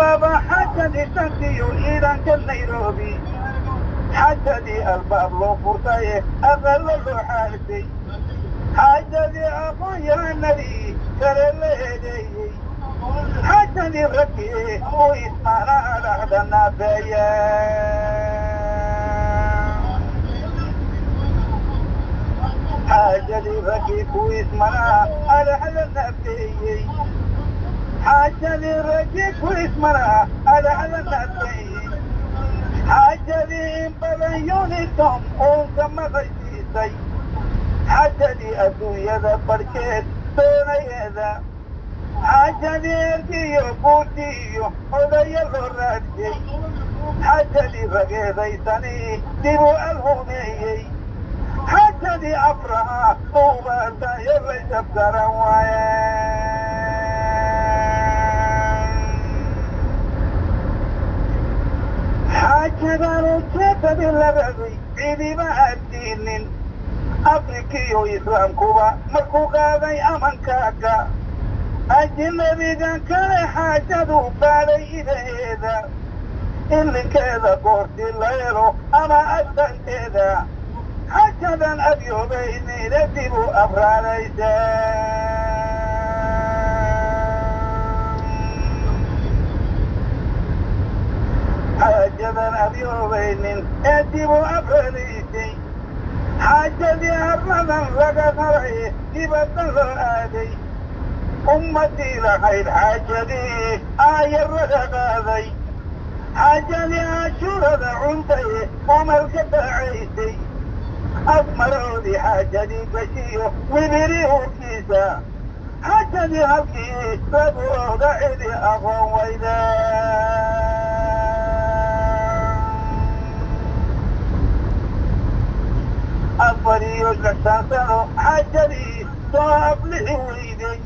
Waaba xaajadii shantiyo iidanka Nairobi, xaajadii albaab loo furtaye aqalo loo xaalisay, xaajadii aqoon-yahanadii kale la eedeeyey, xaajadii raggii u ismaanaa dhaxda naafeeye. Xaajadii raggii ku ismanaa adhaxda naafeeyey, xaajadii raggii ku ismanaa adhaxda naafeeyey, xaajadii in badan UNISOM uunka maqashiisay, xaajadii adduunyada barhkeed doonayeeda, xaajadii ergiyo guurti iyo odaya loo raadshay, xaajadii rageedaysani dib u alhumeeyey, xaajadii afraha duubaatayo laysabgaran waaye. Xaajadan ujeedadii la rabay cidiba addiinin, Afrikiyo Islaamkuba markuu qaaday amankaaga, ajnabigan kale xaajadu baadhay idaheeda, ilinkeeda goortii la helo ama astanteeda, xaajadan abyoobaynayna dib u abraaraysa. Xaajadan abyoobaynin ee dib u abraraysay, xaajadii arladan laga qaray dibadda loo aaday, ummaddii lahayd xaajadii aayarada qaaday, xaajadii cashuurada cuntay umalka daacaysay, asmaroodii xaajadii gashiyo wibiri hurkiisa, xaajadii halkii lagu oga cidi aqoon wayda. 64 sano xaajadii soo aflixi weyday,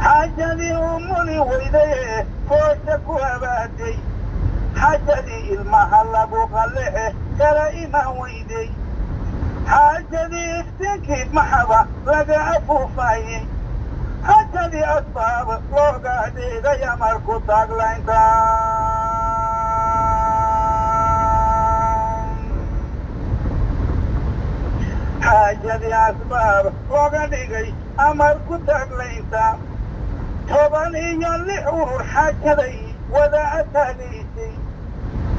xaajadii umuli weydaye foosha ku habaaday, xaajadii ilmaha lagu qallexe kala imaan weyday, xaajadii iftiinkii maxaba laga afuufaayey, xaajadii asbaab looga dhigay amar ku taaglaynta. Xaajadii asbaab looga dhigay amar ku taaglaynta, 16 urur xaajaday wada ataagaysay,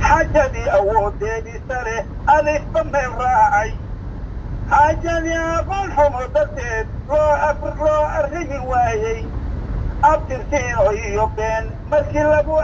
xaajadii awooddeedii sare alifba meel raacay, xaajadii aqoon xumo darteed loo arrimi waayey, abtirsiino iyo been markii lagu